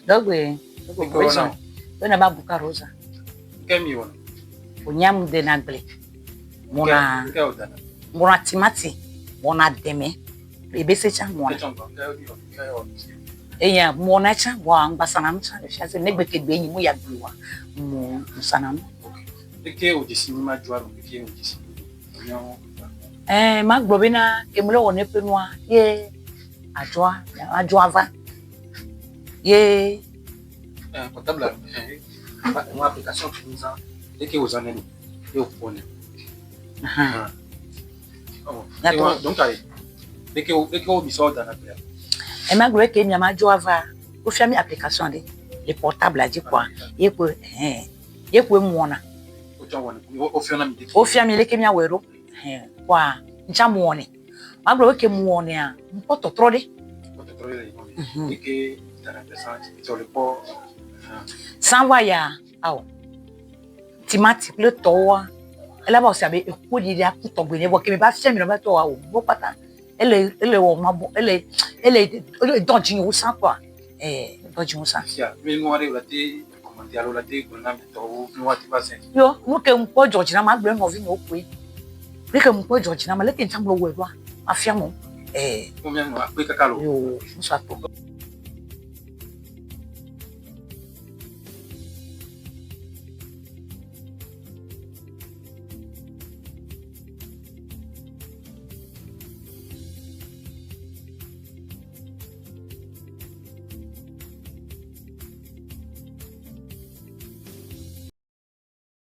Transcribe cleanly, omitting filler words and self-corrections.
Dɔgbe, wona ba buka rosa. Onyam de na gble. Mona mona timati, mona deme. Ebese tsã mona. Eya mona tsã vɔa ŋgbasana nu tsã le fia se ne gbe ke gbe nyi mu ya gble wa mo ŋsana nu. Eke o dzesi ni ma dzoa no eke o dzesi. Eh ma gblɔ bena ke mele wɔ ne ƒe nua ye adzɔa adzɔa va ye. Eh portable eh mo application tu nous a eke o zane ye o pone. Aha. Oh, donc ayi eke o eke o bisɔ dana gblea. Ema gblɔ eke mia ma dzɔa va wofia mi application ɖe le portable dzi kɔa ye ko hɛn ye koe mɔna. Wofia mi leke miawɔe ɖo hɛn kɔa ŋtsa mɔnɛ. Magblɔ be ke mɔnɛa ŋkpɔ tɔtrɔ ɖe. Sã va ya ao timati kple tɔwoa ele abe wòse abe eku ɖiɖi aku tɔgbe ne vɔ ke mi va fia mi nɔ be tɔwoa o wo kpata ele ele wɔ ma bɔ ele ele ele dɔ dzi wo sã kɔa ee dɔ dzi wo sã. Yo nu ke ŋkpɔ dzɔ dzi na ma gblɔ nɔvi nyewo koe. Nu ke ŋkpɔ dzɔ dzi na ma leke ŋtsa ŋlɔ wɔe ɖoa mafia mo. Ee. Yo ŋusɔ akpɔ.